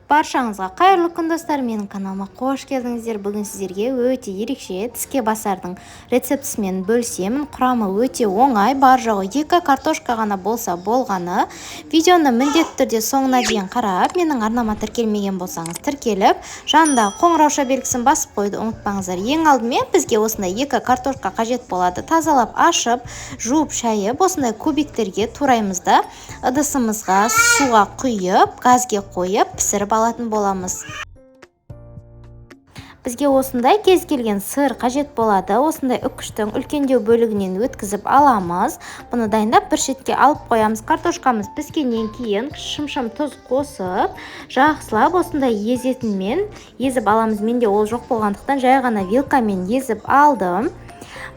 Баршаңызға қайырлы күн, достар! Менің каналыма қош келдіңіздер. Бүгін сіздерге өте ерекше тіске басардың рецептісімен бөлісемін. Құрамы өте оңай, бар жоғы 2 картошка ғана болса болғаны. Видеоны міндетті түрде соңына дейін қарап, менің арнама тіркелмеген болсаңыз тіркеліп, жанындағы қоңырауша белгісін басып қоюды ұмытпаңыздар. Ең алдымен бізге осындай 2 картошка қажет болады. Тазалап, ашып, жуып, шайып, осындай кубиктерге тураймыз да, ыдысымызға суға құйып, газге қойып, пісіріп алатын боламыз. Бізге осындай кез келген сыр қажет болады. Осындай үкіштің үлкендеу бөлігінен өткізіп аламыз. Бұны дайындап бір шетке алып қоямыз. Картошкамыз піскеннен кейін шымшым тұз қосып, жақсылап осындай езетінмен езіп аламыз. Менде ол жоқ болғандықтан жай ғана вилкамен езіп алдым.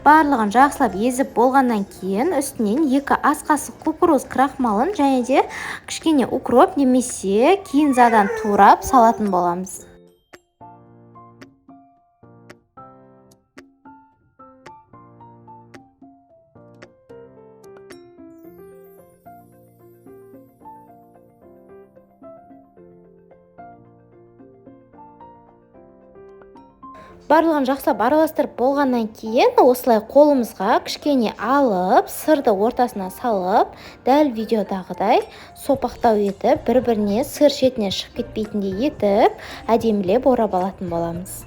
Барлығын жақсылап езіп болғаннан кейін үстінен 2 ас қасық кукуруз крахмалын және де кішкене укроп немесе кинзадан турап салатын боламыз. Барлығын жақсылап араластырып болғаннан кейін осылай қолымызға кішкене алып, сырды ортасына салып, дәл видеодағыдай сопақтау етіп, бір-біріне сыр шетінен шығып кетпейтіндей етіп, әдемілеп орап алатын боламыз.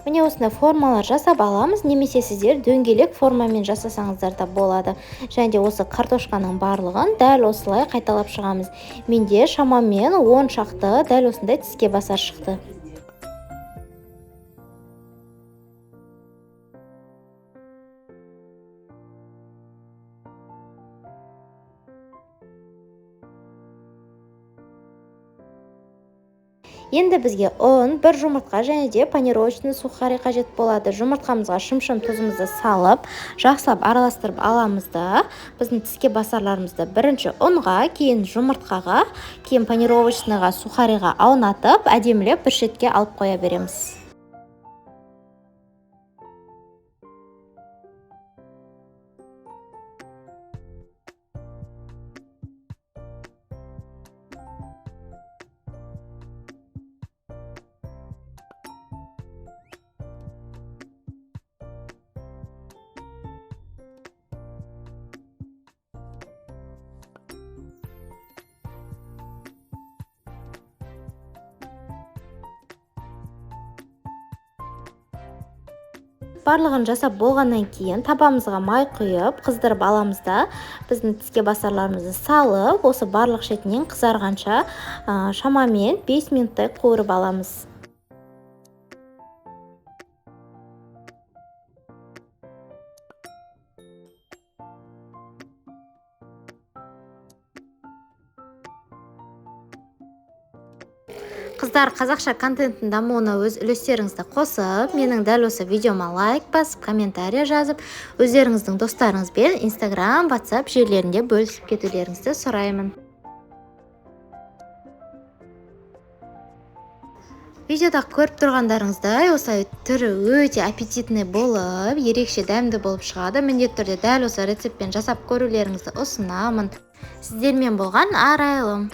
Міне осындай формалар жасап аламыз, немесе сіздер дөңгелек формамен жасасаңыздар да болады. Және де осы картошканың барлығын дәл осылай қайталап шығамыз. Менде шамамен 10 шақты дәл осындай тіске басар шықты. Енді бізге ұн, 1 жұмыртқа және де панировочный сухари қажет болады. Жұмыртқамызға шымшым тұзымызды салып, жақсылап араластырып аламыз да, біздің тіске басарларымызды бірінші ұнға, кейін жұмыртқаға, кейін панировочныйға, сухариға аунатып, әдемілеп бір шетке алып қоя береміз. Барлығын жасап болғаннан кейін табамызға май құйып, қыздырып аламыз да, біздің тіске басарларымызды салып, осы барлық шетінен қызарғанша, шамамен 5 минуттай қуырып аламыз. Қыздар, қазақша контенттің дамуына өз үлестеріңізді қосып, менің дәл осы видеома лайк басып, комментария жазып, өздеріңіздің достарыңызбен Instagram, WhatsApp желілерінде бөлісіп кетулеріңізді сұраймын. Видеода көріп тұрғандарыңыздай, осылай түрі өте аппетитный болып, ерекше дәмді болып шығады. Міндетті түрде дәл осы рецептпен жасап көрулеріңізді ұсынамын. Сіздермен болған Арайлым.